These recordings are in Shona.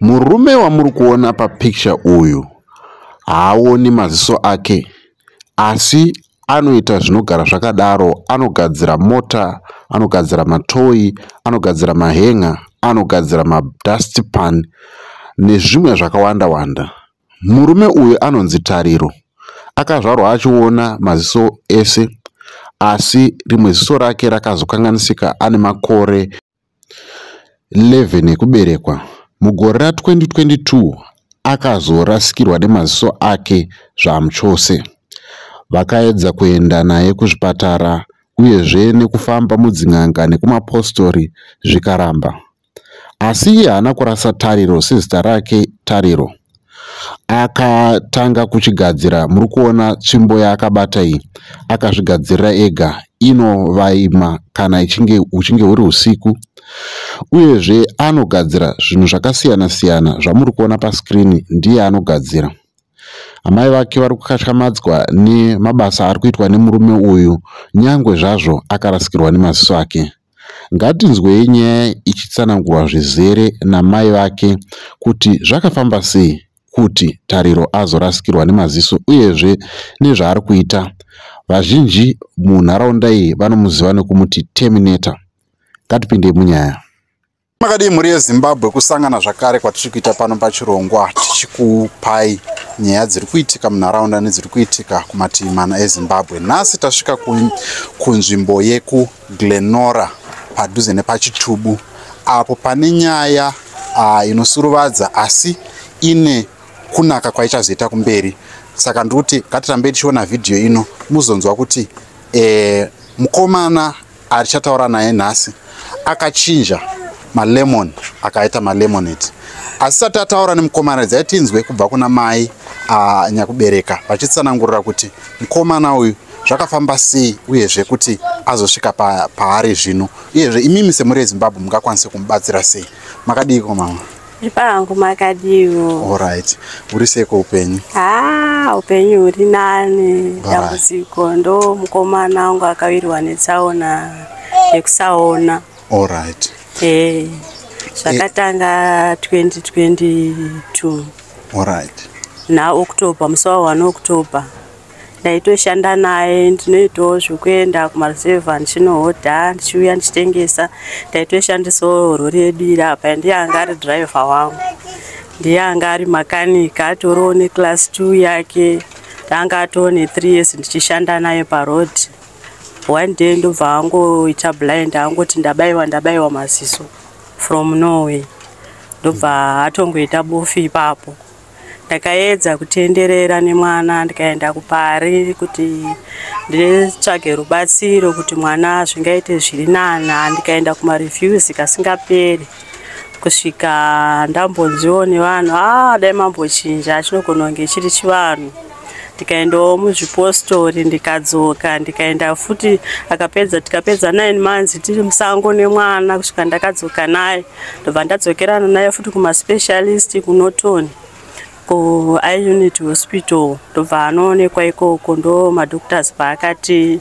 Murume wamuri kuona papikicha uyu haaoni maziso ake asi anoita zvinogara zvakadaro. Anogadzira mota, anogadzira matoyi, anogadzira mahen'a, anogadzira madhasiti pani nezvimwe zvakawanda wanda. Murume uyu anonzi Tariro. Akazvarwa achiona maziso ese asi rimwe ziso rake rakazokanganisika ane makore 11 ekuberekwa. Mugore ra2022 akazorasikirwa nemaziso ake zvamuchose. Vakaedza kuenda naye kuzvipatara uyezve nekufamba mudzin'anga nekumapositori zvikaramba. Asi iye haana kurasa tariro sezita rake Tariro. Akatanga kuchigadzira, muri kuona tsvimbo yaakabata iyi, akazvigadzirira ega, inovaima kana uchinge huri usiku. Uyezve anogadzira zvinhu zvakasiyana siyana zvamuri kuona pasikirini ndiye anogadzira. Amai vake vari kukatyamadzwa nemabasa ari kuitwa nemurume uyu nyangwe zvazvo akarasikirwa nemaziso ake. Ngatinzwei nyaya ichitsanangurwa zvizere namai vake kuti zvakafamba sei kuti Tariro azorasikirwa nemaziso uyezve nezvaari kuita. Vazhinji munharaunda iyi vanomuziva nekumuti Terminator. Ngatipindei munyaya. Makadii mhuri yeZimbabwe, kusangana zvakare kwatiri kuita pano pachirongwa tichikupai nyaya dziri kuitika munharaunda nedziri kuitika kumativi mana eZimbabwe. Nhasi tasvika kunzvimbo yekuGlenora padhuze nepaChitubu apo pane nyaya inosuruvadza asi ine kunaka kwaichazoita kumberi. Saka ndikuti ngatirambei tichiona vhidhiyo ino muzonzwa kuti mukomana arichataura naye nhasi akachinja malemon akaita malemonade. Asi sati ataura nemukomana, redzai tinzwe kubva kuna mai nyakubereka vachitsanangurira kuti mukomana uyu zvakafamba sei uyezve kuti azosvika paari zvino, uyezve imimi semhuri yeZimbabwe mungakwanise kumubatsira sei. Makadiiko mama? Pangu makadiwo. Alright, uri seiko upenyu? Ha, upenyu huri nani. Dambudziko ndo mukomana wangu akawirwa netsaona yekusaona. Alright. Zvakatanga 2022. Alright. NaOctober, musi wa1 October. Ndaitoshanda naye, ndinoitawo zvekuenda kumaruzevha ndichinohodha, ndichiuya ndichitengesa. Ndaitoshandisawo rori yedu iri apa, ndiye anga ari dhiraivha wangu, ndiye anga ari makanika, atoriwo neclass 2 yake. Ndanga atoo ne3 years ndichishanda naye parodhi. One day ndobva angoita blind, angoti ndabayiwa, ndabayiwa maziso from nowhere, ndobva atongoita bofu ipapo. Ndakaedza kutenderera nemwana, ndikaenda kuPari kuti nditsvage rubatsiro kuti mwana zvingaite zviri nana. Ndikaenda kumareviews kasingaperi kusvika ndambonziwo nevanhu, a dai mambochinja, chinogona kunge chiri chivanhu. Ndikaendawo muzvipostori, ndikadzoka, ndikaenda futi. Akapedza, tikapedza 9 months tiri musango nemwana kusvika ndakadzoka naye. Ndobva ndadzokerana naye futi kumaspecialist kuNorton, kuEye Unit Hospital. Ndobva anoonekwa ikoko, ndo madoctors paakati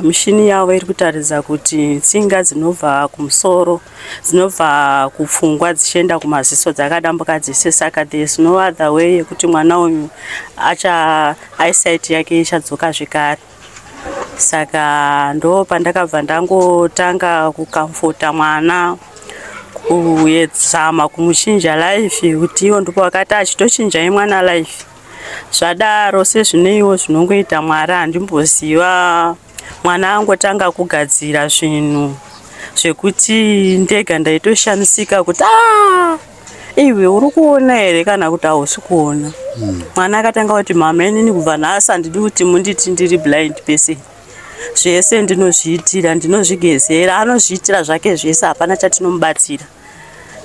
mishini yavo iri kutaridza kuti tsinga dzinobva kumusoro, dzinobva kupfungwa dzichienda kumaziso dzakadambuka dzese, saka there is no other way yekuti mwana uyu acha eyesight yake ichadzoka zvekare. Saka ndo pandakabva ndangotanga kucomforta mwana, kuyedzama kumuchinja life, kuti iwo ndipo vakati achitochinjai mwana life. Zvadaro sezvineiwo zvinongoita Mwari, handimboziva, mwana angotanga kugadzira zvinhu zvekuti ndega ndaitoshamisika kuti a iwe uri kuona here kana kuti hausi kuona. Mwana akatanga kuti, "Mama, inini kubva nhasi handidi kuti munditi ndiri blind person. Zvese ndinozviitira, ndinozvigezera." Anozviitira zvake zvese, hapana chatinomubatsira,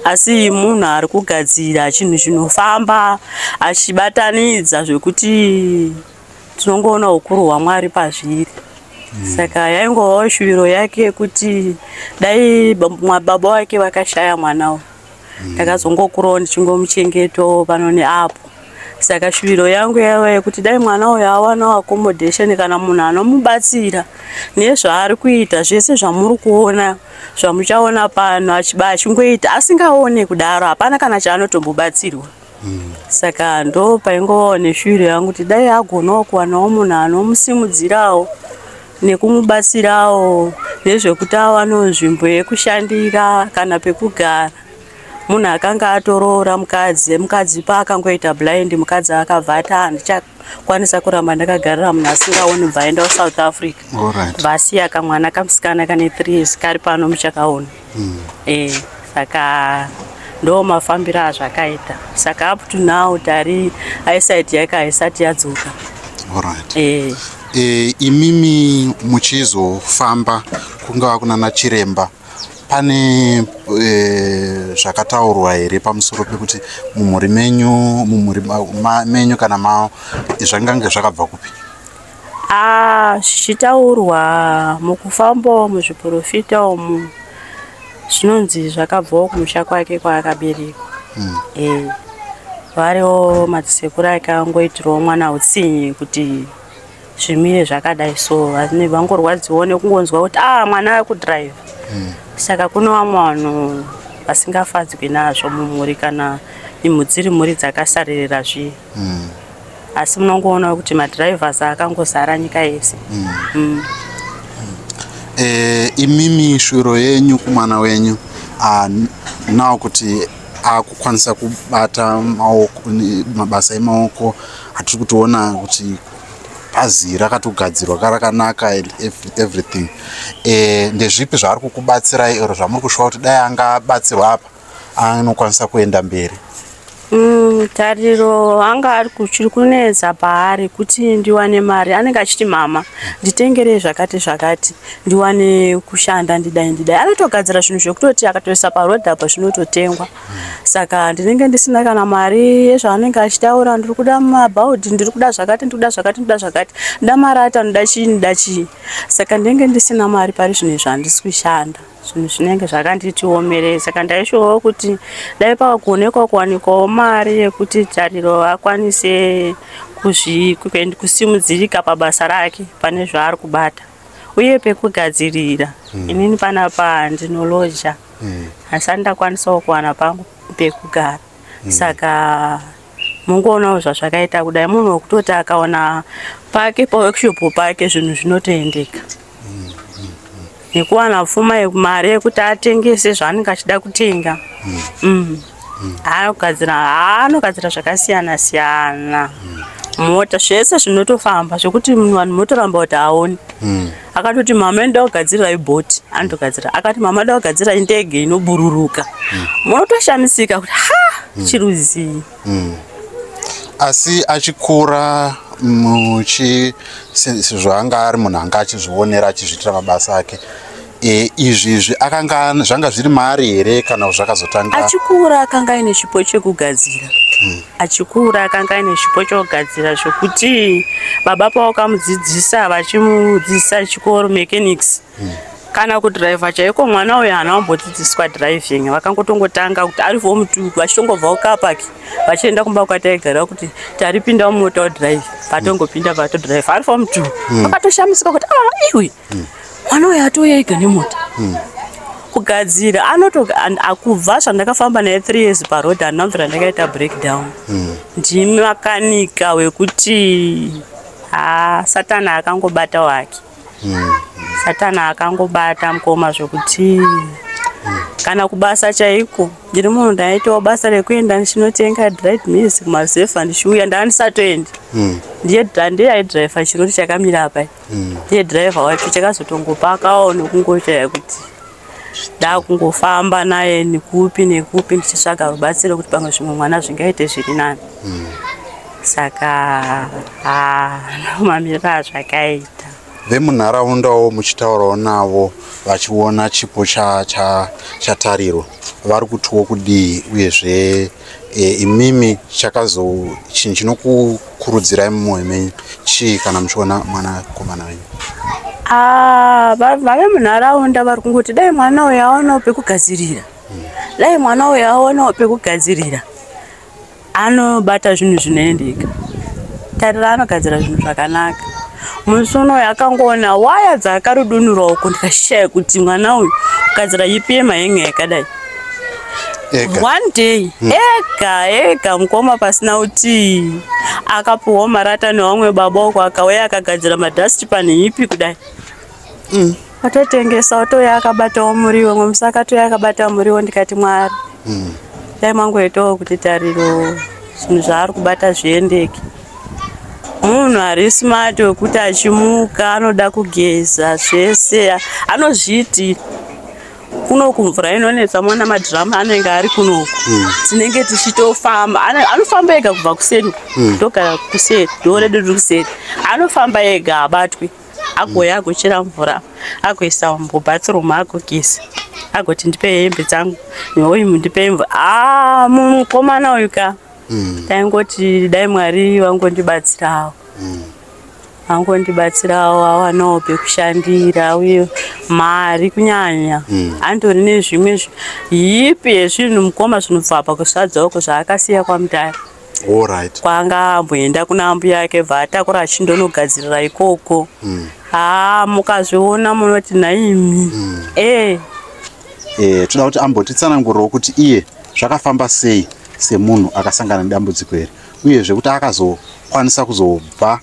asi munhu ari kugadzira chinhu chinofamba achibatanidza zvekuti tinongoona ukuru hwaMwari pazviri. Saka yaingovawo shuviro yake yekuti dai baba wake vakashaya mwana uyu. Ndakazongokurawo ndichingomuchengetawo pano neapo. Saka shuviro yangu yaiva yekuti dai mwana uyu awanawo accommodation kana munhu anomubatsira nezvaari kuita zvese zvamuri kuona zvamuchaona pano achingoita asingaone kudaro, hapana kana chaanotombobatsirwa. Saka ndo paingovawo neshuviro yangu kuti dai agonawo kuwanawo munhu anomusimudzirawo nekumubatsirawo nezvekuti awanewo nzvimbo yekushandira kana pekugara. Munhu akanga atoroora mukadzi, mukadzi paakangoita blind, mukadzi akabva ati handichakwanisa kuramba ndakagarira munhu asingaoni, bva aenda kuSouth Africa. Vasiya kamwana kamusikana kane 3 years kari pano muchakaona. Saka ndo mafambiro azvakaita. Saka up to now tari eyesight yake haisati yadzoka. Imimi muchizofamba kungava kunana chiremba, pane zvakataurwa here pamusoro pekuti mumhuri menyu mumhuri menyu kana zvangange zvakabva kupi? Zvichitaurwa mukufambawo muzviprofita umu, zvinonzi zvakabvawo kumusha kwake kwaakaberekwa. Variwo madzisekuru ake angoitirawo mwana utsinye kuti zvimire zvakadai, so vangorwadziwo nekungonzwa kuti mwana ari kudhiraivha. Saka kune vamwe vanhu vasingafadzwi nazvo mumhuri kana dziri mhuri dzakasaririra zviye. Asi munongoona kuti madhiraivhas akangozara nyika yese. Imimi shuro yenyu kumwana wenyu now kuti akukwanisa kubata maoko, mabasa emaoko atiri kutoona kuti bhazi rakatogadzirwa rakanaka and everything, ndezvipi zvaari kukubatsirai or zvamuri kushuva kuti dai angabatsirwa apa anokwanisa kuenda mberi? Tariro anga ari kuchiri kunetsa paari kuti ndiwane mari. Anenge achiti, "Mama, nditengerei zvakati zvakati, ndiwane kushanda, ndidai ndidai." Anotogadzira zvinhu zvekutoti akatoisa parodhi apa zvinototengwa. Saka ndinenge ndisina kana mari yezvaanenge achitaura: ndiri kuda mabhaudhi, ndiri kuda zvakati, ndiri kuda zvakati, ndiri kuda zvakati, ndoda marata, ndoda chii, ndoda chii. Saka ndinenge ndisina mari pari zvinhu izvi, handisi kushanda, zvinhu zvinenge zvakanditi omerei. Saka ndaishuvawo kuti dai pakuonekwa kuwanikwawo mari yekuti Tariro akwanise kusimudzirika pabasa rake pane zvaari kubata uye pekugadzirira. Inini panapa ndinoloja, asi ndakwanisawo kuwana pangu pekugara. Saka mungoonawo zvazvakaita kudai, munhu wekutoti akaona pake paworkshop pake zvinhu zvinotoendeka nekuwana pfuma, mari yekuti atengese zvaanenge achida kutenga. Anogadzira, anogadzira zvakasiyana siyana, mota, zvese zvinotofamba zvekuti vanhu motoramba kuti aoni. Akatoti, "Mama, ndoda kugadzirira ibhoti," anotogadzira. Akati, "Mama, ndoda kugadzira indege inobururuka," munotoshamisika kuti ha, chiruzii. Asi achikura muchi sezvo anga ari munhu anga achizvionera achizviitira mabasa ake, izvi izvi akanga zvanga zviri maari here kana zvakazotanga? Achikura akanga aine chipo chekugadzira. Achikura akanga aine chipo chekugadzira zvokuti baba pavakamudzidzisa, vachimudzidzisa chikoro mechanics kana kudhiraivha chaiko, mwana uyu haana kumbodzidziswa driving. Vakangotongotanga kuti ari form 2, vachitongobva kucar park vachienda kumba kwataigara, kuti taripinda mumota udhiraivhe, patongopinda patodhiraivha ari form 2. Vakatoshamisika kuti, "Ah, iwe, mwana uyu atouya ega nemota." Kugadzira anoto akubva zvandakafamba naye 3 years paroad, handina kubvira ndakaita breakdown. Ndimi makanika wekuti ha, Satani akangobata wake, Satani akangobata mukoma, zvokuti kana kubasa chaiko, ndiri munhu ndaitawo basa rekuenda ndichinotenga dried maize kumazefa ndichiuya, ndaandisatoendi. Ndiye ndiye aidhiraivha chirori chakamira apa, ndiye dhiraivha wacho. Chakazotongopakawo nekungochaya kuti ndakungofamba naye nekupi nekupi ndichitsvaga rubatsiro kuti pamwe zvimwe mwana zvingaite zviri nani. Saka ha, mamiriro azvakaita. Vemunharaundawo muchitaurawo navo vachiona chipo chaTariro, vari kutiwo kudii? Uyezve imimi chakazo chinhu chinokukurudzirai mumwoyo menyu chii kana muchiona mwanakomana wenyu? Ah, vave munharaunda vari kungoti dai mwana uyu aonawo pekugadzirira, dai mwana uyu aonawo pekugadzirira. Anobata zvinhu zvinoendeka. Tariro anogadzira zvinhu zvakanaka. Musi unoyu akangoona waya dzaakarudunura uko, ndikashaya kuti mwana uyu kugadzira ipi yemahenga yakadai. Ega. One day ega ega, mukoma, pasina kuti akapuhwa marata nevamwe baba uko, akauya akagadzira madustpan ipi kudai, atotengesa, otouya akabatawo muriwo. Mwe musi akatouya akabata muriwo, ndikati, "Mwari, dai mangoitawo kuti Tariro zvinhu zvaari kubata zviendeke." Munhu ari smart wekuti achimuka anoda kugeza, zvese anozviitira. Kunoku mvura inonetsa, mona madhiramu anenge ari kunoku, tinenge tichitofamba. Anofamba ega kubva kuseri, ndogara kuseri, door redu riri kuseri. Anofamba ega, abatwi, agouya agochera mvura, agoisa mubathroom, agogeza, agoti, "Ndipe hembe dzangu." "Uyu, mundipe mvura." A, mukomana uyu ka, taingoti dai Mwari vangondibatsirawo, vangondibatsirawo awanawo pekushandira, uye mari kunyanya. Andori nezvimwe hipi yezvinhu, mukoma, zvinobva apa kusadza uko zvaakasiya kwaMutare, kwaanga amboenda kuna ambuya ake, bva atakura achindonogadzirira ikoko. Haa, mukazviona munoti nhaimi e. Toda kuti ambotitsanangurirawo kuti iye zvakafamba sei semunhu akasangana nedambudziko iri, uyezve kuti akazokwanisa kuzobva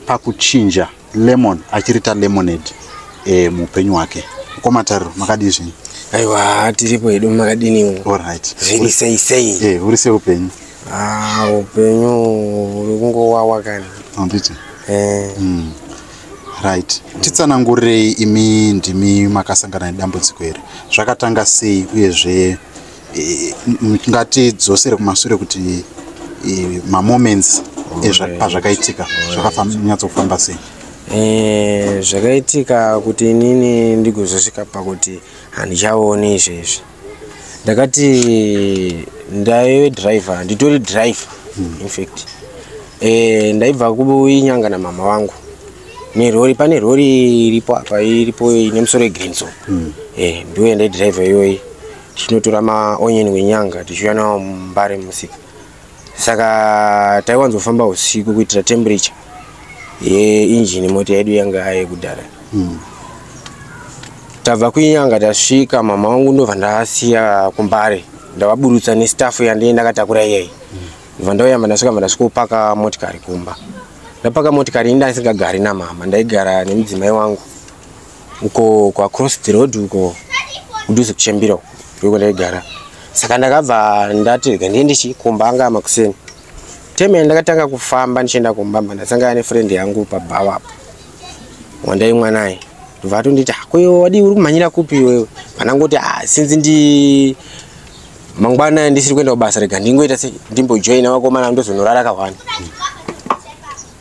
pakuchinja lemon achiriita lemonade muupenyu hwake. Mukoma Tariro, makadii zvenyu? Aiwa, tiripo hedu, makadiniwo? Alright. Zviri sei sei? Uri sei upenyu? Ah, upenyu huri kungowawa kani. Handiti? Eh. Right, titsanangurirei, imi ndimi makasangana nedambudziko iri, zvakatanga sei, uyezve ngatidzosere kumasure kuti mamoments pazvakaitika zvakanyatsofamba sei? Zvakaitika kuti inini ndigozosvika pakuti handichaoni izvezvi, ndakati ndaive driver, nditori driver in fact. Ndaibva kuInyanga namama vangu nerori. Pane rori iripo apa, iripo ine musoro wegreen, so ndiyo yandaidhiraivha iyoyi, tichinotora maonyeni weNyanga tichiuya nawo muMbare musika. Saka taiwanzofamba usiku kuitira temperature yeinjini, mota yedu yanga yekudhara. Tabva kuInyanga, tasvika, mama vangu ndobva ndasiya kuMbare, ndavaburutsa nestuff yandii ndakatakura iyeyi. Ndobva ndauya, mba ndasvika, mba ndasvikopaka motikari kumba. Ndapaka motikari, ini ndisingagari namama, ndaigara nemudzimai wangu uko kuacross the road uko kudhuze kuchembira uko, ndiko ndaigara. Saka ndakabva ndati rega ndiende chi kumba, anga makuseni. Time yandakatanga kufamba ndichienda kumba, mba ndasangana nefriend yangu pabhawa apo wandaimwa naye. Ndobva atonditi, "Ah, ko wadii, uri kumhanyira kupi iwewe?" Panangoti, "Ah, sinzi ndi mangwana ndisiri kuenda kubasa, rega ndingoita se ndimbojoina vakomana, ndozonorara kahwani."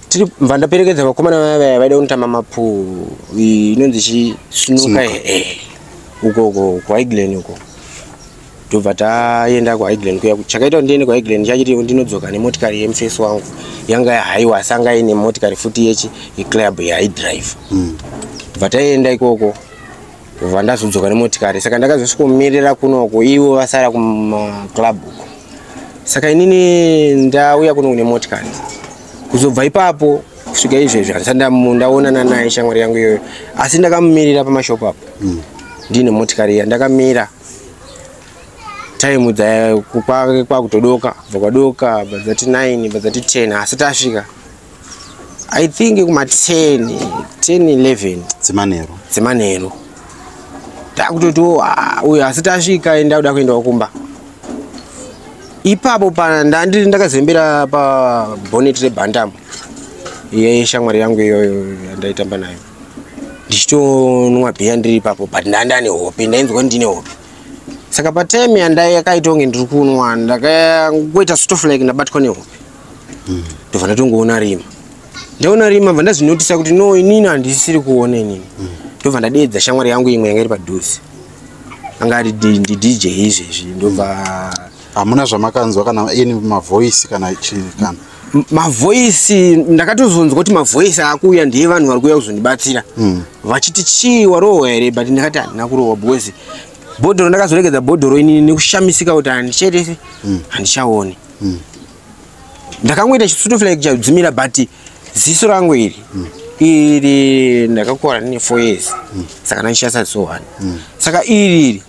Tiri mva ndaperekedza vakomana vaya vaya vaida kunotamba mapool, inonzi chi snooker. Snooker. Uko uko kuHighland uko. Ndobva taenda kuHighland kuya. Chakaita kuti ndiende kuHighland chachiti ndinodzoka nemotikari yemufesi wangu yanga yahaiwa, asi anga ine motikari futi yechi yeclub yaidrive. Bva taenda ikoko, bva ndazodzoka nemotikari. Saka ndakazosvikomirira kunoko, ivo vasara kumaclub uko. Saka inini ndauya kuno nemotikari. Kuzobva ipapo kusvika izvezvi handisati ndaonana naye shamwari yangu iyoyo, asi ndakamumirira pamashopu apo ndine motikari iya. Ndakamira time kwakutodoka, bva kwadoka, bva dzati 9, bva dzati 10, asi tasvika I think kuma 10, 10, 11 dzemanheru. Dzemanheru. Takutoti, "Oh, ah, uyu asi tasvika, ndakuda kuendawo kumba." Ipapo pa ndandiri ndakazembera pabonnet reBantam yeshamwari yangu iyoyo yandaitamba nayo, ndichitonwa bhiya ndiri ipapo, but ndandane hope, ndainzwa ndine hope. Saka patime yandakaita kunge ndiri kunwa, ndakangoita sort of like ndabatwa nehope, ndobva ndatongoona rima. Ndaona rima, bva ndazvinotisa kuti no, inini handisiri kuona inini. Ndobva ndadedza shamwari yangu imwe yanga iri padhuze, anga ari ndiDJ izvezvi. Ndobva Hamuna zvamakanzwa kana any mavoice kana chii kana? Mavoice ndakatozonzwa kuti mavoice akuuya ndiye vanhu vari kuuya kuzondibatsira, vachiti, "Chii, warohwa here?" But ndakati handina kurohwa, because bhodhoro ndakazoregedza bhodhoro inini nekushamisika kuti handicherese, handichaoni. Ndakangoita sort of like chadzimira, but ziso rangu iri, iri ndakakura ndine 4 years, saka ndandishandisa ziso 1. Saka iri iri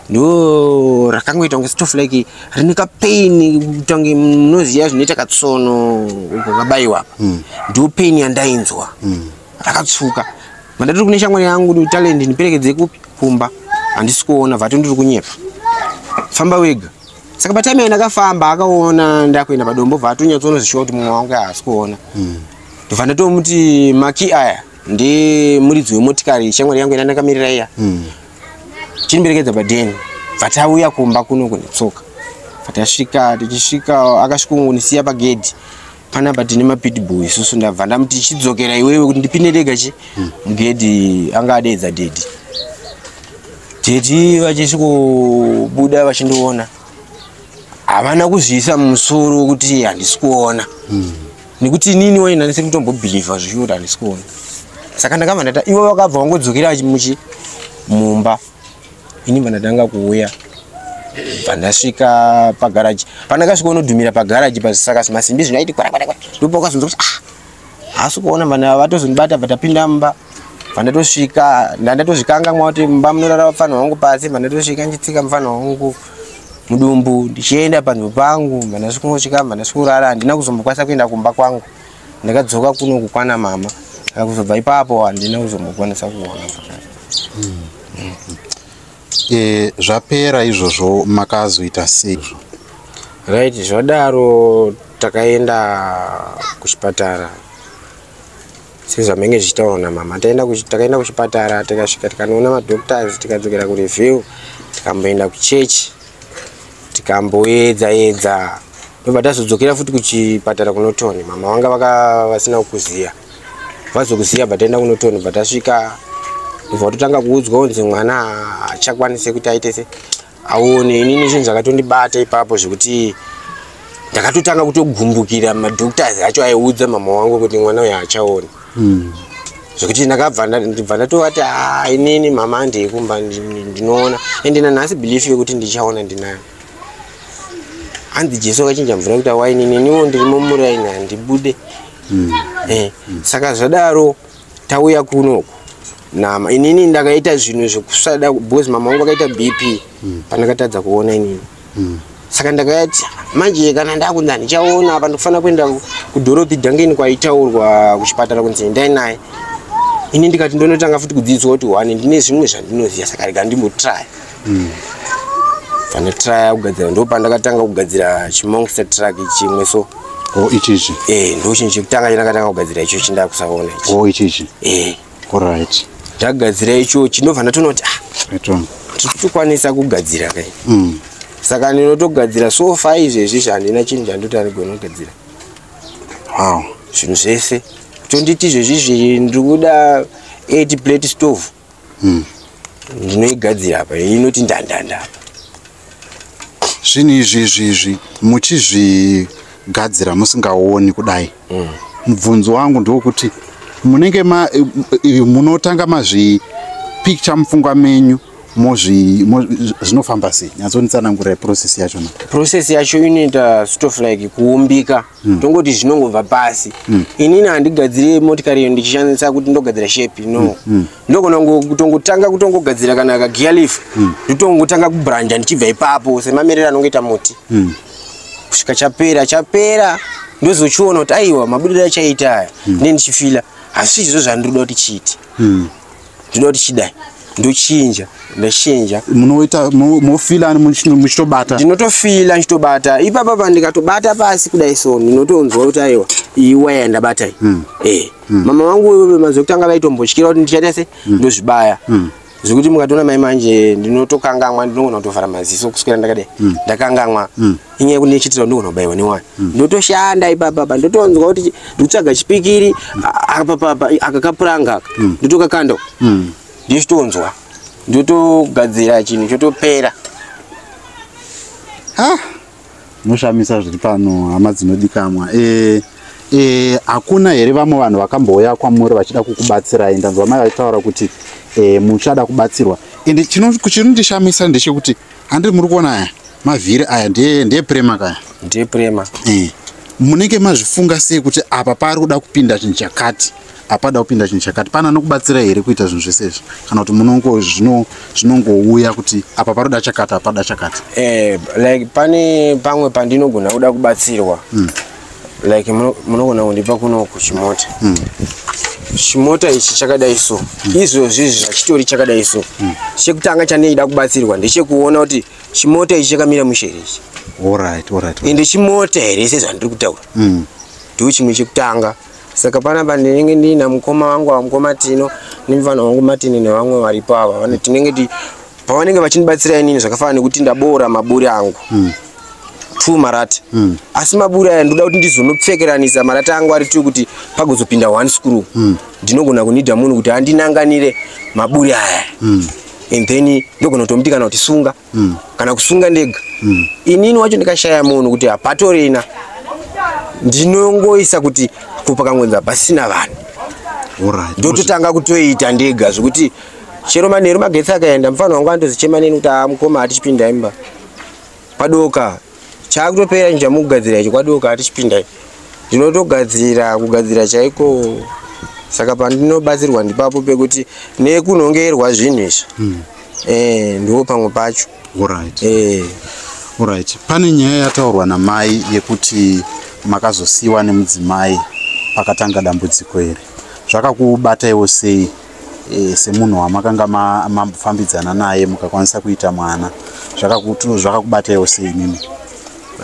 ndo rakangoita kunge sort of like rine kapain, kutange munoziva zvinoita katsono kakabayiwa apa. Ndo pain yandainzwa, rakatsvuka. Mandatiri kune shamwari yangu Talent, ndiperekedze kupi? Kumba. Handisi kuona. Vati ndiri kunyepa, famba wega. Saka patime yandakafamba, akaona ndakuenda padombo, bva atonyatsoona kuti mumwe wangu haasi kuona. Ndobva ndatomuti makey aya ndemuridzi wemotikari, shamwari yangu yandakamirira iya, chindiperekedza padheni. Bva tauya kumba kuno kunetsoka. Bva tasvika, tichisvika akasvika kungondisiya pagedhi panapa, tine mapitbull isusu. Ndabva ndamuti chidzokera iwewe kuti ndipinde ndega chi mugedhi. Anga adeedza daddy. Daddy vachisvikobuda vachindiona, havana kuzviisa mumusoro kuti handisi kuona, nekuti inini waina ndisiri kutombobhilivha zvishuwa kuti handisi kuona. Saka ndakabva ndata ivo vakabva vangodzokera muchi mumba, ini bva ndatanga kuuya. Bva ndasvika pagaraji. Pandakasvika unodhumira pagaraji, saka masimbi zvinaiti kwara kwara, ndopakazonzwa kuti ah, haasi kuona. Vana vatozondibata, bva tapinda mumba. Bva ndatosvika, ndandatozvikangamwa kuti mumba munorara mufana wangu pasi. Bva ndatosvika ndichitsika mufana wangu mudumbu, ndichienda panzvimbo pangu. Bva ndasvikosvika, bva ndasvikorara. Handina kuzombokwanisa kuenda kumba kwangu, ndakadzoka kuno kukwana mama. Saka kuzobva ipapo handina kuzombokwanisa kuona zvakare. Zvapera izvozvo makazoita sei? Right, zvadaro takaenda kuchipatara sezvamenge zvichitaurwa namama. Takaenda kuchipatara, tikasvika tikanoona madoctors, tikadzokera kureview, tikamboenda kuchechi, tikamboedza edza, ndobva tazodzokera futi kuchipatara kuNorton. Mama vanga vaka vasina kukuziya, vazokuziya. Bva taenda kuNorton, bva tasvika, ndobva watotanga kuudzwa kunzi mwana haachakwanisi kuti aite se aone. Inini zvinhu zvakatondibata ipapo zvekuti ndakatotanga kutogumbukira madoctors acho aiudza mama wangu kuti mwana uyu haachaoni, zvekuti ndakabva ndibva ndatovati, "Ah, inini mama, handei kumba, ndinoona." Ende nanhasi belief yekuti ndichaona ndinayo. Hanzi Jesu akachinja mvura kuita waini, neniwo ndirimo muraini, handibude. Saka zvadaro tauya kunoku nama inini ndakaita zvinhu zvekusada because mama wangu akaita BP pandakatadza kuona inini. Saka ndakati manje kana ndakunzi handichaona apa, ndikufanira kuenda kuDorothy Duncan kwaitaurwa kuchipatara kunzi endai naye. Ini ndikati ndonotanga futi kudzidziswa kuti one ndine zvimwe zvandinoziva, saka rega ndimbotraya. Pandatraya kugadzira, ndo pandakatanga kugadzira chimonster truck chimwe so. O, ichichi? Ndo chinhu chekutanga chandakatanga kugadzira icho chindakusaona ichi. O, ichichi? Eh. Alright. Ndagadzira icho, chinobva ndatoona kuti ah, Right on. tiri kutokwanisa kugadzira kai. Saka ndinotogadzira so far izvezvi handina chinhu chandoti andigona kugadzira. Zvinhu zvese tonditi izvezvizvi ndiri kuda 8 plate stove, ndinoigadzira apa, inoti ndandanda apa. Zvinhu izvi izvi muchizvigadzira musingaoni kudai, mubvunzo wangu ndewekuti munenge munotanga mazvipicture mupfungwa menyu, zvinofamba sei? Nyatsonditsanangurai process yachona. Process yacho inoita sort of like kuumbika. Tongoti zvinongobva pasi. Inini handigadziri motikari iyo ndichishandisa kuti ndogadzira shape, no. Ndogona kutongotanga kutongogadzira kana kagear leaf, ndotongotanga kubranja ndichibva ipapo semamerero anongoita muti, kusvika chapera. Chapera ndozochiona kuti aiwa, mabudiro achaita aya ndine ndichifila asi izvo zvandinoda kuti chiite, ndinoda kuti chidai, ndochinja, ndachinja. Munoita mofila muchitobata? Ndinotofila ndichitobata ipapa. Pa ndikatobata pasi kudai so, ndinotonzwa kuti aiwa, iyi waya ndabata iyi. Mama vangu mazuva ekutanga vaitombotyira kuti ndichaita se ndozvibaya, zvekuti mukatoona mai manje ndinotokangamwa, ndinogona kutovhara maziso kuswera ndakadai, ndakangamwa. Inyaya yekuti ndichiitira ndogona kubayiwa newaya. Ndotoshanda ipapapa, ndotonzwa kuti ndikutsvaga chipikiri apa papa, aka kapuranga aka ndotokakanda, ndichitonzwa, ndotogadzira chinhu chotopera. Ah, noshamisa zviri pano, hama dzinodikamwa. Hakuna here vamwe vanhu vakambouya kwamuri vachida kukubatsirai? Ndanzwa mai vachitaura kuti muchada kubatsirwa. Ende chinondishamisa ndechekuti handiri muri kuona aya mavhiri aya ndeeprema kaya? Ndeprema. Munenge mazvifunga sei kuti apa pari kuda kupinda chinhu chakati, apada kupinda chinhu chakati? Pane anokubatsira here kuita zvinhu zvese izvi, kana kuti munongo zvinongouya kuti apa paroda chakati, apada chakati? Like pane pamwe pandinogona kuda kubatsirwa. Like munogona kundipa kunoku chimota. Chimota ichi chakadai so, izvozvi izvi zvachitori chakadai so. Chekutanga chandeida kubatsirwa ndechekuona kuti chimota ichi chakamira mushe here ichi. Alright, alright. Ende chimota here sezvandiri kutaura? Ndo chimwe chekutanga. Saka panapa ndinenge ndiina mukoma wangu ava, mukoma Tino, nemufana wangu Matini, nevamwe varipo ava. Tinenge pavanenge vachindibatsira inini, zvakafanana nekuti ndaboora maburi angu two marata, asi maburi aya ndoda kuti ndizonopfekeranisa marata angu ari two kuti pagozopinda one screw. Ndinogona kunidha munhu kuti andinanganire maburi aya, and then ndogona kutomuti kana kuti sunga, kana kusunga ndega. Inini wacho ndikashaya munhu kuti hapatorina, ndinongoisa kuti kupakangonzi pasina vanhu, ndototanga kutoita ndega, zvekuti chero manheru magetsi akaenda, mufana wangu anotozichema neni kuti, "A mukoma, hatichipinda imba padoka, chaakutopera chinhu chamukugadzira icho, kwadoka hatichipindai." Ndinotogadzira, kugadzira chaiko. Saka pandinobatsirwa ndipapo pekuti nekunongerwa zvinhu izvi, ndo pamwe pacho. Alright, pane nyaya yataurwa namai yekuti makazosiyiwa nemudzimai pakatanga dambudziko iri. Zvakakubataiwo sei, semunhu wamakanga mafambidzana naye, mukakwanisa kuita mwana? Zvakakubataiwo sei imimi?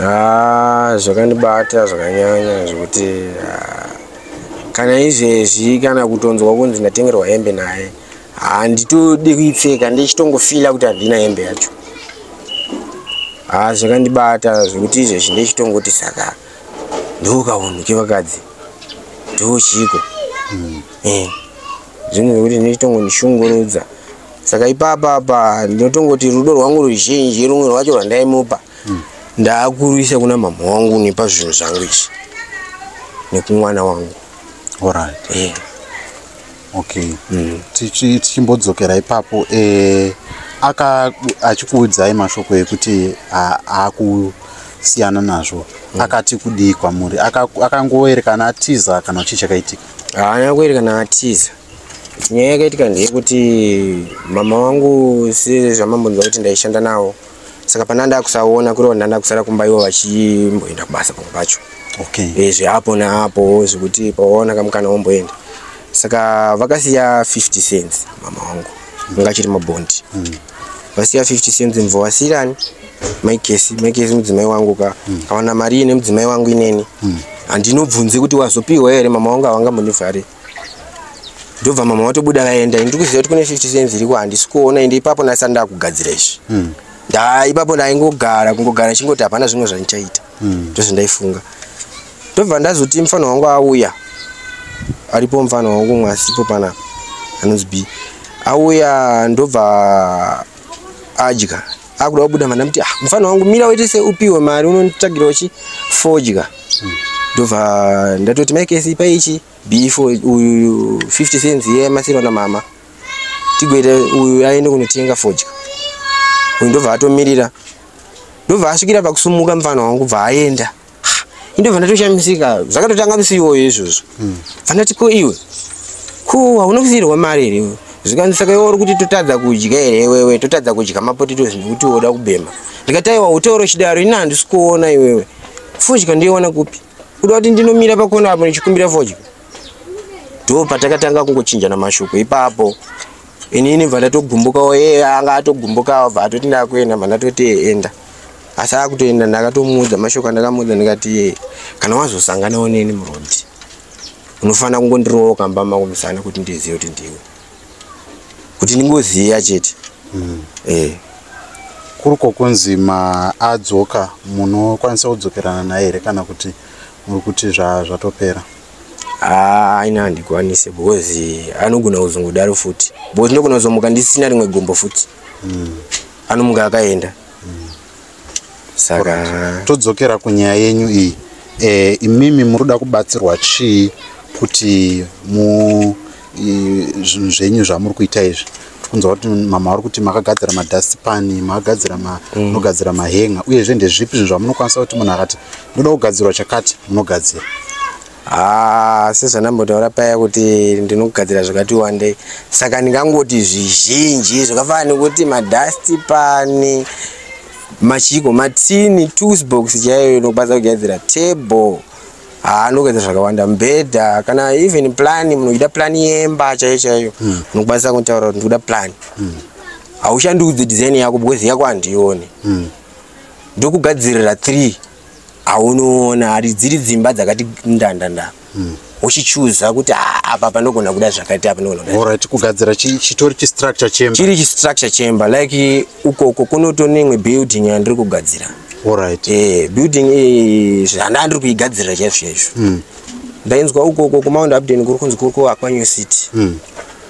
Ah, zvakandibata zvakanyanya, zvekuti kana izvezvi, kana kutonzwa kunzi ndatengerwa hembe naye, handitodi kuipfeka, ndichitongofila kuti handina hembe yacho. Ha, zvakandibata zvekuti izvezvi ndichitongoti, saka ndokaunhu kevakadzi, ndochiko zvinhu zvekuti ndichitongondishungurudza. Saka ipapapa ndinotongoti rudo rwangu ruzhinji rumwe rwacho rwandaimupa ndaakuruisa kuna mama wangu nepa zvinhu zvangu izvi nekumwana wangu. Okay. Tichimbodzokera ipapo, aka achikuudzai mashoko ekuti akusiyana nazvo, akati kudii kwamuri? Akangoerekana atiza, kana chii chakaitika? Haana kuerekana atiza. Nyaya yakaitika ndeyekuti mama wangu, sezvamambonzwa kuti ndaishanda navo, saka pana ndakusaona kureva ndanda kusara kumba, ivo vachimboenda kubasa pamwe pacho. Zveapo naapo, zvekuti pawaona kamukana womboenda. Saka vakasiya 50 cents mama wangu, anga achiri mabhondi. Vasiya 50 cents, mubva wasiyirani Maikesi. Maikesi mudzimai wangu ka, kawana mari ine mudzimai wangu ineni handinobvunze kuti wazopiwa here. Mama wangu havangambondivhari. Ndobva mama vatobuda vaenda. Ndiri kuziva kuti kune 50 cents iriko, handisi kuona. Ende ipapo ndasati ndakugadzira izvi. Nda ipapo ndaingogara, kungogara ndichingoti hapana zvimwe zvandichaita. Ndozvandaifunga. Ndobva ndazoti mufana wangu auya, aripo mufana wangu umwe asipo panapa anonzi B, auya, ndobva adya, akuda kubuda. Mandamuti, "Ah, mufana wangu, mira uite se upiwe mari unonditsvagirawo chi fodya." Ndobva ndatoti, "Maikesi, ipa ichi B4 uyu 50 cents iye yamasirwa namama, tigoita uyu aende kunotenga fodya." Uyu ndobva atomirira, ndobva asvikira pakusumuka mufana wangu, bva aenda. Indobva ndatoshamisika. Zvakatotanga musi iwoyo izvozvo. Bva ndati, "Ko iwe, ko hauna kusiyirwa mari here iwe?" Zvikanzi, "Saka iwe uri kuti totadza kudya here iwewe? Totadza kudya mapotatoes nekuti woda kubhema?" Ndikati, "Aiwa, utauro chidaro, ini handisi kuona. Iwewe, fodya ndoiwana kupi? Kuda kuti ndinomira pakona apo ndichikumbira fodya?" Ndo patakatanga kungochinjana mashoko ipapo. Inini bva ndatogumbukawo, iye anga atogumbukawo, bva atoti, "Ndakuenda." Bva ndatoti, "Enda." Asi akutoenda, ndakatomuudza mashoko andakamuudza, ndikati, "Kana wazosanganawo neni murodhi, unofanira kungondirowawo kambama kumusana kuti ndizive kuti ndiwe, kuti ndingoziya chete." Kuri kwokunzi maadzoka, munokwanisa kudzokerana naye here, kana kuti muri kuti zvatopera? Haa, ina handikwanise, because anogona kuzongodaro futi, because ndogona kuzomuka ndisina rimwe gombo futi. Anomuka akaenda, saka Todzokera kunyaya yenyu iyi. Imimi muri kuda kubatsirwa chii kuti mu zvinhu zvenyu zvamuri kuita izvi? Tiri Kunzwa kuti mama vari kuti makagadzira madustpan, makagadzira munogadzira mahenga, uyezve ndezvipi zvinhu zvamunokwanisa kuti munhu akati ndoda kugadzirwa chakati, munogadzira? Ah, sezvandambotaura paya kuti ndinogadzira zvakati wandei, saka ndingangoti zvizhinji zvakafanana nekuti madustpan, machiko, matini, toolbox chaiyo inokwanisa kugadzira table. Ha, anogadzira zvakawanda, mubhedha, kana even plan. Munhu uchida plan yemba chaiyo chaiyo, unokwanisa kutaura kuti ndikuda plan. Haushandudzi design yako because yako handioni. Ndokugadzirira 3 aunoona hari dziri dzimba dzakati ndandanda, uchichuza kuti, "Ah, apa panogona kuda zvakati, apa ndogona kuda." Alright, kugadzira chitori chistructure chemba. Chiri chistructure chemba, like ukoko kunoto imwe building yandiri kugadzira. Building iyi zvanda ndiri kuigadzirira chaizvo chaizvo. Ndainzwa ukoko kuMount Hampden kuri kunzi kuri kuvakwa new city.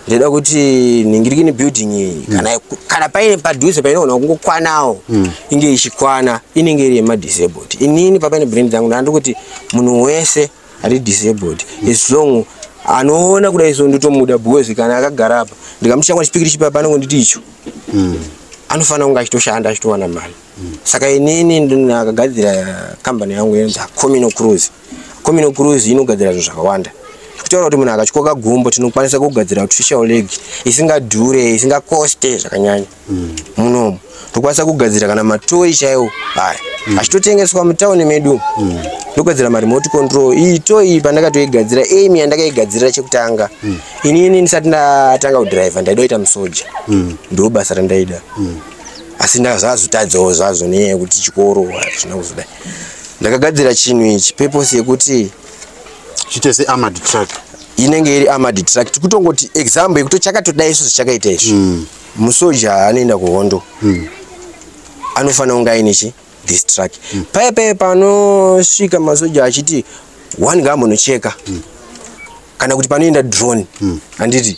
Ndinoda kuti nhingirikini building iyi, kana paine padhuze painogona kungokwanawo, inge ichikwana, inenge iri yemadisabled. Inini papaine brand dzangu, ndandiri kuti munhu wese ari disabled, as long anoona kudai so, ndotomuda, because kana akagara apa ndikamuti chipikiri chipa, panongonditi icho anofanira kunge achitoshanda, achitowana mari. Saka inini ndakagadzira kambani yangu inonzi Comino Cruise. Comino Cruise inogadzira zvinhu zvakawanda. Kutaura kuti munhu akatyoka gumbo, tinokwanisa kugadzira artificial leg isingadhure, isingakoste zvakanyanya. Munomu tokwanisa kugadzira kana matoyi chaiwo aya achitotengeswa mutauni medu. Ndogadzira maremote control. Iyi toy iyi pandakatoigadzira, aim yandakaigadzirira chekutanga, inini ndisati ndatanga kudhiraivha ndaida kuita musoja. Ndo basa randaida, asi ndazazotadzawo zvazvo nenyaya yekuti chikoro hazvina kuzodai. Ndakagadzira chinhu ichi purpose yekuti Chiite searmored truck. Inenge iri armored truck. Tikutongoti example yekuti chakatodai izvo zvichakaita izvi, musoja anoenda kuhondo anofanira kunge aine chi this truck. Paya paya panosvika masoja achiti one ngaambonocheka, kana kuti panoenda drone, handiti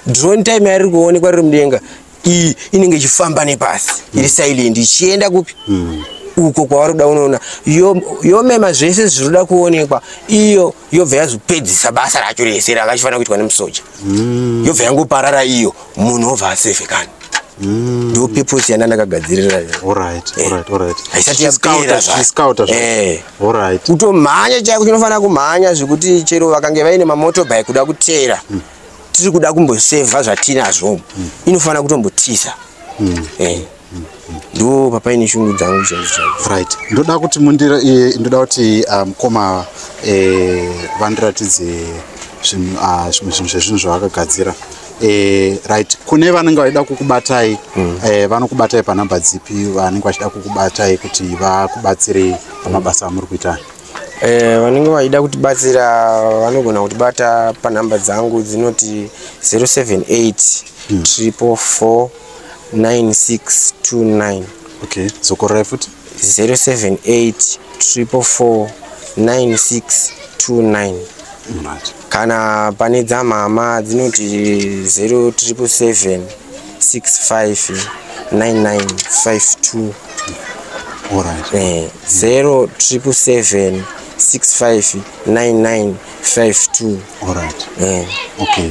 drone time yariri kuonekwa riri mudenga, iyi inenge ichifamba nepasi iri silent, ichienda kupi? Uko kwavari kuda kunoona. Yomema zvese zviri kuonekwa, iyo yobva yazopedzisa basa racho rese rakachifanira kuitwa nemusoja, yobva yangoparara iyo, munhu obva asevhekani. Ndo purpose yanda ndakagadzirira. Haisati yapera zvayo. Chiscouter. Kutomhanya chaiko, chinofanira kumhanya zvekuti chero vakange vaine mamotorbike kuda kuteera, tiri kuda kumbosevha zvatinazvo, inofanira kutombotiza. Ndo papaine shungu dzangu chaizvo chaizvo. Right, ndoda kuti mundira ndoda kuti mukoma vandiratidze zvinhu, zvimwe zvinhu zvezvinhu zvavakagadzira. Right, kune vanenge vachida kukubatai, vanokubatai panhamba dzipi, vanenge vachida kukubatai kuti vakubatsirei pamabasa amuri kuita? Vanenge vachida kutibatsira vanogona kutibata panhamba dzangu dzinoti 078 444 9629. Okay, dzokorerai futi. 078 444 9629. Kana pane dzamama dzinoti 0777 65 9952. 0777 65 9952. Okay,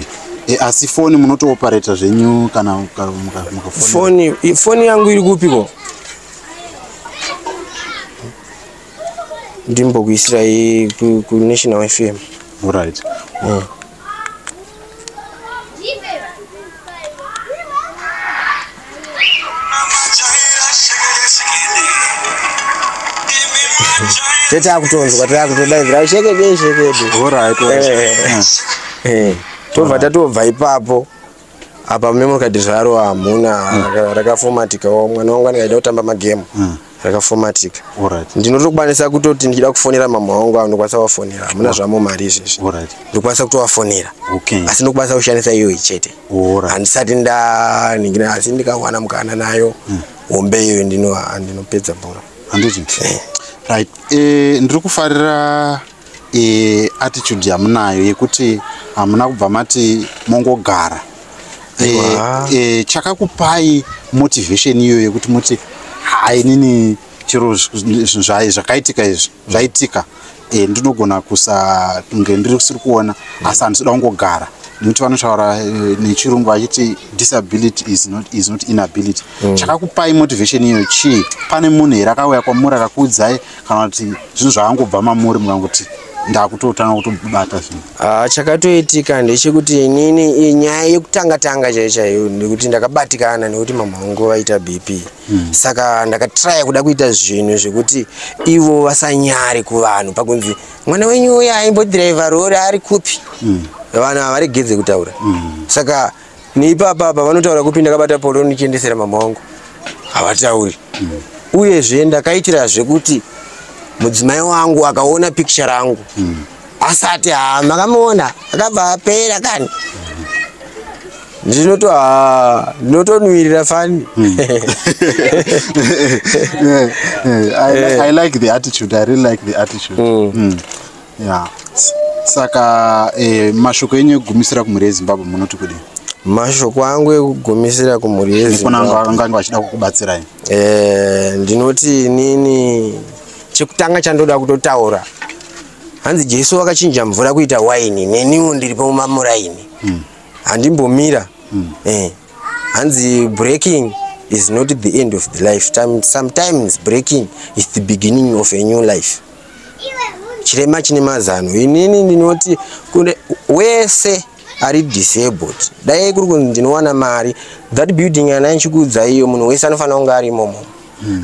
asi foni munotoopareta zvenyu kana mukafona? Foni yangu iri kupiko? Ndimbokuisirai kuNational FM. Alright. Tetakutonzwa takutodaidzira shekede shekede. Tobva tatobva ipapo. Apa memory card zvaro hamuna, rakafomatikawo. Mwana wangu anenge achida kutamba magemu, rakafomatika. Ndinotokwanisa kutoti ndichida kufonera mama wangu, ndokwanisa kuvafonera, hamuna zvamo mari izvezvi. Ndokwanisa kutovafonera. Asi ndokwanisa kushandisa iyoyi chete. Handisati ndaningira, asi ndikawana mukana nayo hombe iyoyo, ndinopedza bhora. Handiti? Right, ndiri kufarira attitude yamunayo yekuti hamuna kubva mati mongogara. Aiwa. Chakakupai motivation iyoyo yekuti muti, "Hai, inini chero zvinhu zvakaitika izvi zvaitika, ndinogona kusa kunge ndiri kusiri kuona, asi handisi kuda kungogara, Nekuti vanotaura nechirungu vachiti disability is not inability. Chakakupai motivation iyo chii? Pane munhu here akauya kwamuri akakuudzai, kana kuti zvinhu zvakangobva mamuri mukangoti ndakutotanga kutobata zvinhu? Ah, chakatoitika ndechekuti inini nyaya yekutanga tanga chaiyo chaiyo ndekuti ndakabatikana nekuti mama vangu vaita BP. Saka ndakatraya kuda kuita zvinhu zvekuti ivo vasanyare kuvanhu, pakunzi mwana wenyu uya aimbodhiraivha rori ari kupi? Vanhu havaregedze kutaura. Saka neipapapa vanotaura kupi ndakabata polo ndichiendesera mama wangu? Havatauri. Uyezve ndakaitira zvekuti mudzimai wangu akaona picture rangu asati, "Ha, makamuona akabva apera kani." Ndinoto, ha, ndinotonwirira fani. Yeah, I like the attitude. I really like the attitude. Yeah. Saka mashoko enyu ekugumisira kumhuri yeZimbabwe munoti kudii? Mashoko angu ekugumisira kumhuri Nekuna yeZimbabwe, vangange vachida kukubatsirai. Ndinoti inini chekutanga chandoda kutotaura, hanzi Jesu wakachinja mvura kuita waini, neniwo ndiripo mumamuraini, handimbomira. Hanzi breaking is not the end of the life. Sometimes breaking is the beginning of a new life. Chirema chine mazano. Inini ndinoti kune wese ari disabled, dai kuri kunzi ndinowana mari, that building yana ndichikuudza iyo, munhu wese anofanira kunge ari imomo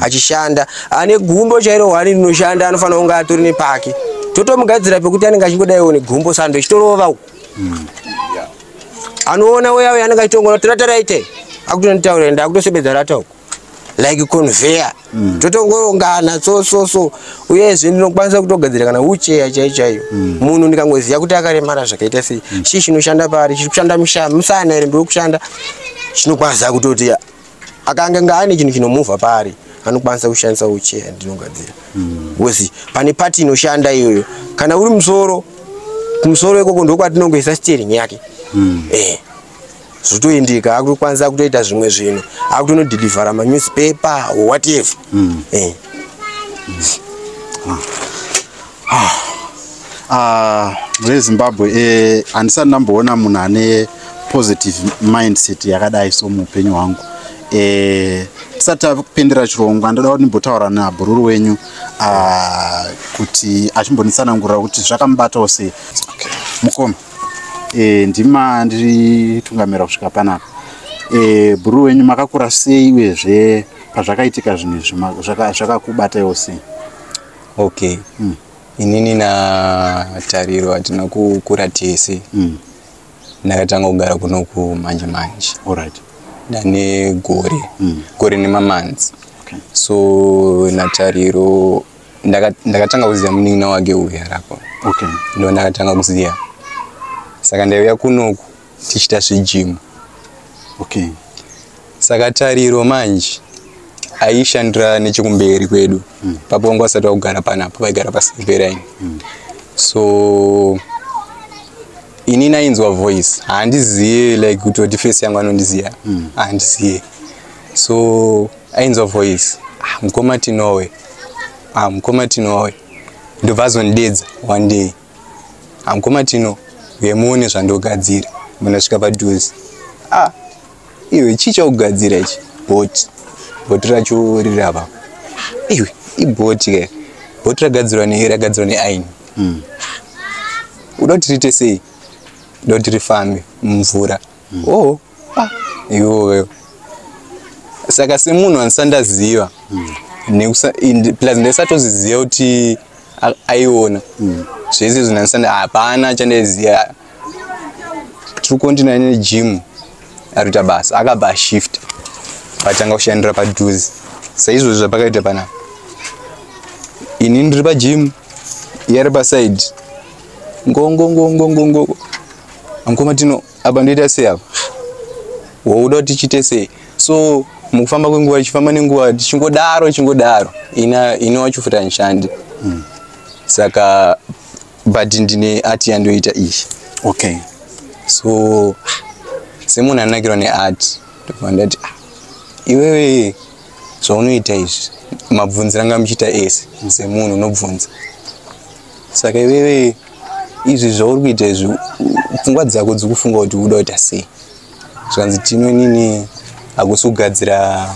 achishanda. Ane gumbo chairo hwani rinoshanda anofanira kunge atori nepake, totomugadzira pekuti anenge achingodaiwo negumbo sando ichitorova uku. Anoona uya uya anenge achitongona rata raite akutonitaurira, ndakutosebedza rata uku like conveyor, totongorongana so so so. Uyezve ndinokwanisa kutogadzira kana wheelchair chaiyo chaiyo. Munhu ndikangoziva kuti akaremara zvakaita sei, chii chinoshanda paari, chiri kushanda musana here, ndiri kushanda, chinokwanisa kutoti akanga nga ane chinhu chinomuvha paari, anokwanisa kushandisa wheelchair ndinogadzira, because pane part inoshanda iyoyo. Kana uri musoro, kumusoro ikoko ndokwatinongoisa steering yake. Zvotoendeka, akutokwanisa kutoita zvimwe zvinhu, akutonodhilivhara manewspaper, whatever. Ah, reZimbabwe, handisati ndamboona munhu ane positive mindset yakadai so muupenyu hwangu. Tisati tapindira chirongwa, ndoda kuti ndimbotaura nabhururu wenyu kuti achimbonditsanangurira kuti zvakamubatawo sei. Mukoma, ndima ndiritungamira kusvika panapa. Bhururu wenyu, makakura sei? Uyezve pazvakaitika zvinhu izvi zvakakubataiwo sei? Okay. Inini naTariro hatina kukura tese. Ndakatanga kugara kunoku manje manje. Ndane gore, gore nemamanzi. So naTariro ndakatanga kuziva munin'ina wake uyu arapo. Ndo ndakatanga kuziva. Saka ndaiuya kunoku tichiita zvegym. Saka Tariro manje aishandira nechekumberi kwedu. Papo vanga vasati vakugara panapa, vaigara paSilverline. So inini ainzwa voice, handiziye like kutoti face yangu anondiziya, handiziye. So ainzwa voice, "Ah, mukoma Tinowe, ah, mukoma Tinowe." Ndobva azondidedza one day, "Ah, mukoma Tino, uye muone zvandogadzira." Ndasvika padhuze, "Ah, iwe, chii chaugadzira ichi?" "Bhoti, bhoti racho riri apa." "Iwe, ibhoti ke, bhoti ragadzirwa nei?" "Ragadzirwa neaini." "Uda kuti riite sei?" "Uda kuti rifambe mumvura." "Oh, ah, iwoyo." Saka semunhu andisandaziva, plus ndaisatoziziva kuti aiona zvese izvo, ndandisanda, hapana chandaiziva. Tiri kukontina negym, ari kuita basa, akabva ashift, patanga kushandira padhuze saizvozvo zvapakaita panapa. Ini ndiri pagym, iye ari paside, ngongongongongongo, "Mukoma Tino, apa ndoita sei apa? Wauda kuti tichiite sei?" So mukufamba kwenguva, tichifamba nenguva, tichingodaro tichingodaro, ina ini wacho futi handishandi. Saka but ndine art yandoita iyi. So semunhu anakirwa neart, ndobva ndati, "Ah, iwewe zvaunoita izvi, mabvunziro anga muchiita ese semunhu unobvunza, saka iwewe Izvi zvauri kuita izvi, pfungwa dzako dzikufunga kuti uda kuita sei? Zvikanzi, "Tino, inini hakusi kugadzira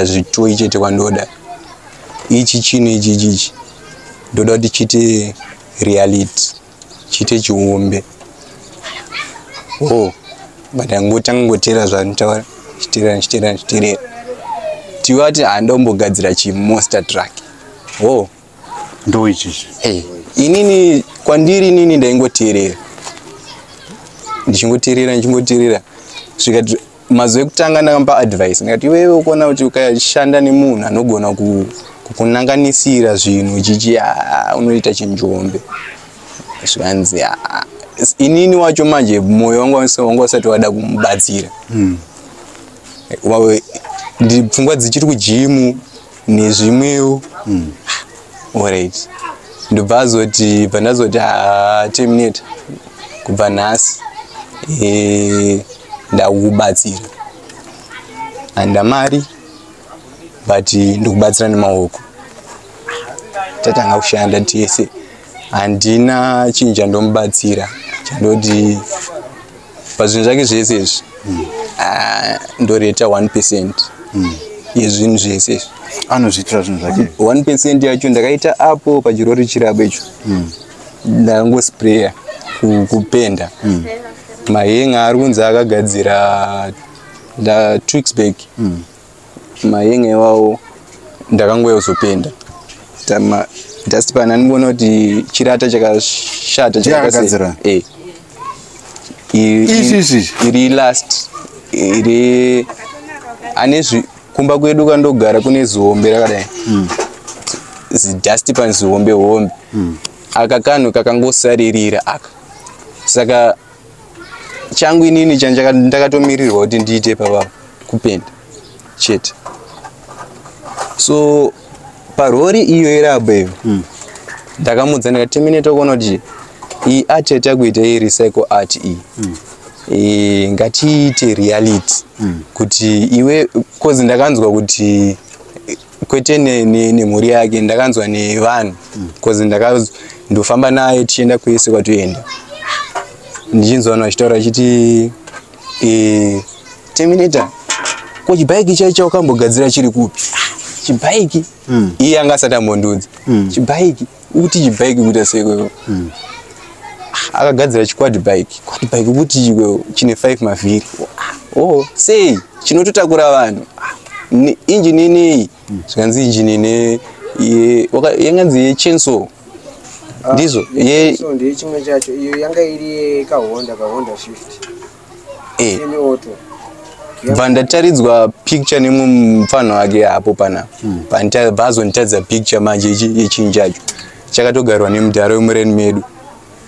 zvitoyi chete kwandoda. Ichi chinhu ichi ichi ndoda kuti chiite reality, chiite chiombe." Oh, but angotanga ngoteera zvanotaura, chiteerera, ndichiteerera, ndichiteerera. Tivati handombogadzira chimonster truck. Oh. Ndo ichichi? Hey, inini kwandiri, inini ndaingoteerera, ndichingoteerera, ndichingoteerera, svikati mazuva ekutanga ndakamupa advice. Ndikati, "Iwewe ukuona kuti ukashanda nemunhu anogona kukunanganisira zvinhu chichi, unoita chinjombe." Zvikanzi, inini wacho manje mwoyo wangu wanga usati wada kumubatsira. Pfungwa dzichiri kujimu nezvimwewo. Alright, ndobva azoti, bva ndazoti, "Terminator, kubva nhasi ndakukubatsira. Handina mari, but ndikubatsira nemaoko." Tatanga kushanda tese. Handina chinhu chandomubatsira chandoti pazvinhu zvake zvese izvi. Ndoreta 1% yezvinhu zvese izvi. Anozviitira zvinhu zvake. 1% yacho ndakaita apo pachirori chirapo icho. Ndakangospreya, kupenda mahenga ari kunzi akagadzira nda 2 weeks back. Mahenga iwawo ndakangozopenda dustpan. Andimboona kuti chirata chakashata. Ndiye akagadzira? Eh. Ichi, ichi, ichi? Iri last iri ane kumba kwedu kwandogara kune zihombe rakadai, zidustpan zihombe hombe. Aka kanhu kakangosaririra aka. Saka changu inini ndakatomirirwa kuti ndiite papa kupenda chete. So parori iyo irapo iyo, ndakamudza ndikati, "Terminator, kuona kuti iyi art yatakuita iyi recycle art iyi, ngatiite reality kuti iwe, cause ndakanzwa kuti kwete nemhuri yake, ndakanzwa nevanhu, cause ndofamba naye tichienda kwese kwatoenda, ndichinzwa vanhu vachitaura vachiti, 'Terminator, ko chibhaiki chaicho wakambogadzira chiri kupi?' Ah, chibhaiki iye anga asati ambondiudza chibhaiki ukuti chibhaiki kuita seikweyo. Akagadzira chiquad bike. Quad bike kuti chikweyo chine 5 mavhiri. Oh, sei chinototakura vanhu? Ah, injini inei? Zvikanzi injini ine yanganzi yechainsaw, ndizvo So ndiye chimwe chacho, iyo yanga iri yekahonda, kahonda 50 semi auto. Bva ndataridzwa picture nemumwe mufano wake apo pana. Bva azonditaridza picture manje yechinhu chacho chakatogarwa nemudhara wemureni medu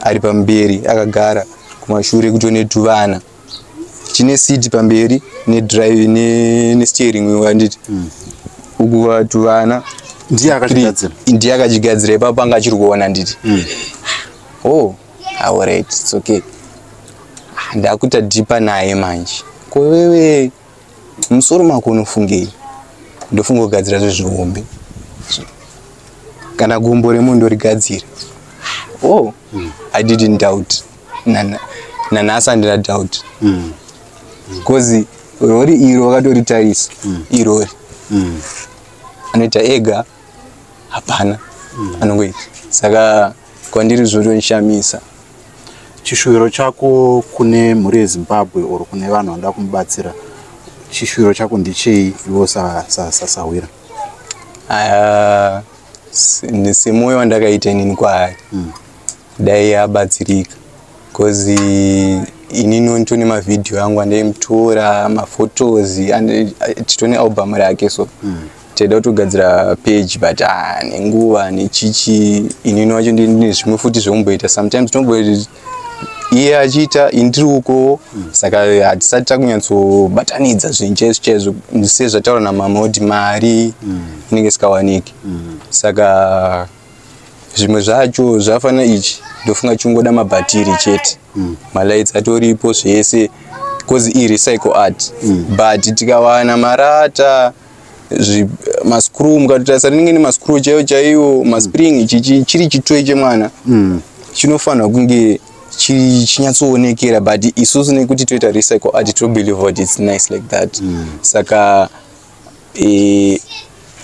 ari pamberi, akagara kumashure kutone tuvana. Chine seat pamberi nedrive nesteering wheel, handiti? Uku tuvana. Ndiye akachigadzira? Ndiye akachigadzira. Ipapo anga achiri kuona. Nditi, "Oh, alright, it's okay." Ah, ndakuita dhipa naye manje. "Ko wewe musoro mako unofungei?" "Ndofunga kugadzira zvezvihombe, kana gumbo remunhu ndorigadzira." Oh, I didn't doubt. Nanhasi handina doubt, because rori iro wakatoritarisa, irori anoita ega, hapana anongoita. Saka kwandiri zvotonishamisa. Chishuwiro chako kune mhuri yeZimbabwe or kune vanhu vanoda kumubatsira, chishuwiro chako ndechei iwo sasahwira? Aya, semwoyo wandakaita inini kwaari, dai abatsirika, because inini nditone mavhidhiyo angu andaimutora maphotos, titone album rake. So taida kutogadzira page, but ah, nenguva nechichi, inini wacho ndine zvimwe futi zvekumboita. Sometimes tinomboita iye achiita, ini ndiri uko. Saka hatisati takunyatsobatanidza zvinhu chaizvo chaizvo, sezvataura namama kuti mari inenge isikawaniki. Saka zvimwe zvacho zvafanira ichi, ndofunga chingoda mabhatiri chete. Malights atoripo, zvese, cause irecycle art. But tikawana marata, mascrew, mukatotarisa rinenge nemascrew chaiwo chaiwo, maspring, chichi chiri chitoyi chemwana. Chinofanirwa kunge chinyatsoonekera, but isusu nekuti toita recycle art, tobelieve kuti it's nice like that. Saka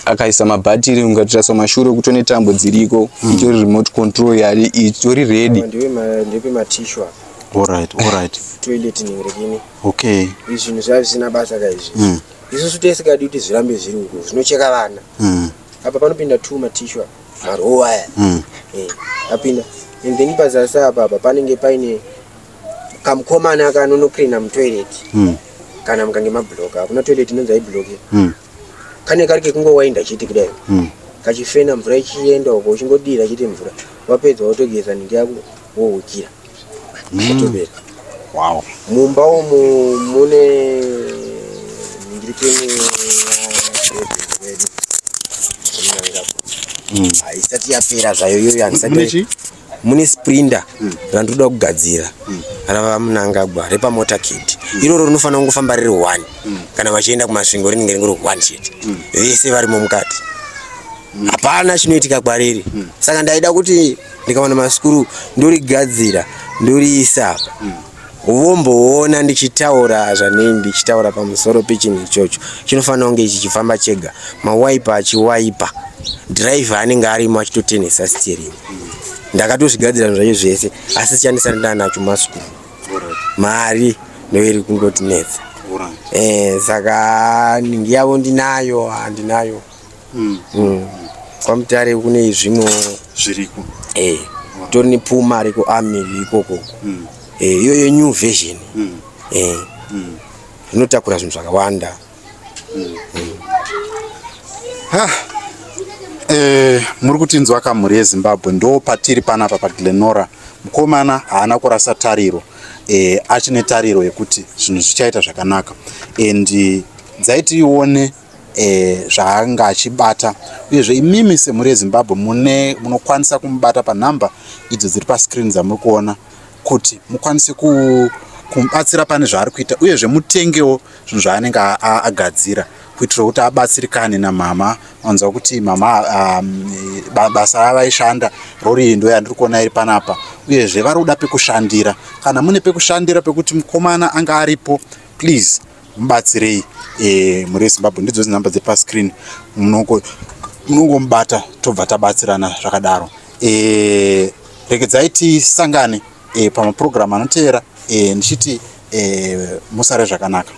akaisa mabhatiri, ungatirasa mashure kutone tambo dziriko, itori remote control yari itori ready. Ndepe matissue apa. Alright. Toilet ningrekini. Izvi zvinhu zvava zvisina basa kaizvi. Isusu tesikadi kuti zvirambe zviri uko, zvinocheka vana. Apa panopinda two matissue apa, marow aya. Apinda, and then pazasi apa panenge paine kamukomana kanonocleana mutoilet. Kana mukange mabloka, hakuna toilet inonzi haibloki. Kane kari kekungowainda chete kudai. Kachifena mvura ichienda uko, uchingodira chete mvura, wapedza wotogeza nhingi yako, wohukira, wotopera. Mumba umu mune nhingirikeni wedu. Haisati yapera zvayo iyoyo, handisati. Mune chii? Mune Sprinter randinoda kugadzira rava Mnangagwa repamotorcade. Iroro rinofanira kungofamba riri one. Kana vachienda kuMasvingo, rinenge ringori one chete, vese varimo mukati, hapana chinoitika kwariri. Saka ndaida kuti ndikawana mascrew, ndorigadzira, ndoriisa apa, vomboona ndichitaura zvanei, ndichitaura pamusoro pechinhu ichocho. Chinofanira kunge chichifamba chega, mawaipa achiwaipa, dhiraivha anenge arimo achitotenhesa steering. Ndakatozvigadzira zvacho zvese, asi chandisati ndanacho mascrew. Mari ndoiri kungotinetsa. Saka ningi yavo ndinayo, handinayo. KwaMutare kune zvimwe zviriko. Tori nePuma rekuarmy ikoko. Iyoyo new version. Rinotakura zvinhu zvakawanda. Ha. Muri kutinzwa kamhuri yeZimbabwe, ndo patiri panapa paGlenora. Mukomana haana kurasa tariro, achine tariro yekuti zvinhu zvichaita zvakanaka, and dzaitione zvaanga achibata. Uyezve imimi semhuri yeZimbabwe mune munokwanisa kumubata panhamba idzo dziri pascreen dzamuri kuona, kuti mukwanise kumubatsira pane zvaari kuita, uyezve mutengewo zvinhu zvaanenge agadzira kuitira kuti abatsirikane namama. Wanzwa kuti mama basa ravaishanda, rori ndo yandiri kuona iri panapa. Uyezve vari kuda pekushandira. Kana mune pekushandira pekuti mukomana anga aripo, please mubatsirei. Mhuri yeZimbabwe, ndidzo dzinhamba dziri pascreen, munongomubata, tobva tabatsirana zvakadaro. Regedzai tisangane pamapurogiramu anoteera, ndichiti musare zvakanaka.